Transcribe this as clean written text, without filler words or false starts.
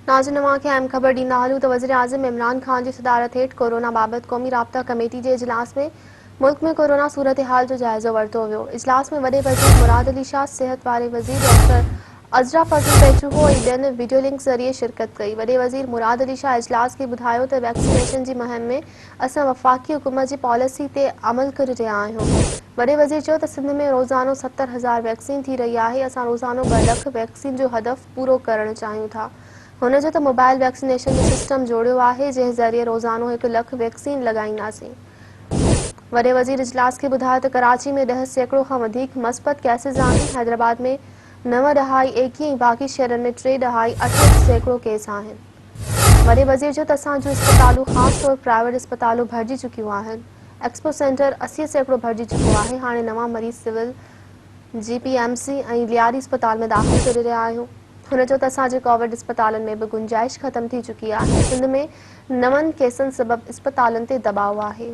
ناظرين اوهان کي اهم خبر ڏيندا هلون ته وزيراعظم عمران خان جي صدارت هيٺ ڪورونا بابت قومي رابطا ڪميٽي جي اجلاس ۾ ملڪ ۾ ڪورونا صورتحال جو جائزو ورتو ويو. اجلاس ۾ وڏي وزير مراد علي شاهه، صحت واري وزير ڊاڪٽر عذرا فضل پيچوهو ۽ ٻين وڊيو لنڪ ذريعي شرڪت ڪئي. وڏي وزير مراد علي شاهه اجلاس کي ٻڌايو ته ويڪسينيشن جي مهم ۾ اسان وفاقي حڪومت جي پاليسي تي عمل ڪري رهيا آهيون. وڏي وزير چيو ته سنڌ ۾ روزانو 70 هزار ويڪسين ٿي رهي آهي، اسان روزانو 2 لک ويڪسين جو هدف پورو ڪرڻ چاهيون ٿا. هن چيو ته موبائل ويڪسينيشن جو سسٽم جوڙيو آهي جنهن ذريعي روزانو هڪ لک ويڪسين لڳائينداسين. وڏي وزير اجلاس کي ٻڌايو ته ڪراچي ۾ 10% کان وڌيڪ مثبت ڪيسز آهن، حيدرآباد ۾ نو ڏهائي ايڪيهه ۽ باقي شهرن ۾ ٽي ڏهائي 8% ڪيس آهن. وڏي وزير چيو ته اسان جون اسپتالون خاص طور پرائيويٽ اسپتالون ڀرجي چڪيون آهن، ايڪسپو سينٽر 80% ڀرجي چڪو آهي، هاڻي نوان مريض civil, G P M C ۽ Lyari اسپتال ۾ داخل ڪري رهيا آهيون. هن چيو ته اسان جي ڪووڊ اسپتالن ۾ به گنجائش ختم ٿي چڪي آهي، سنڌ ۾ نون ڪيسن سبب اسپتالن تي دٻاء آهي.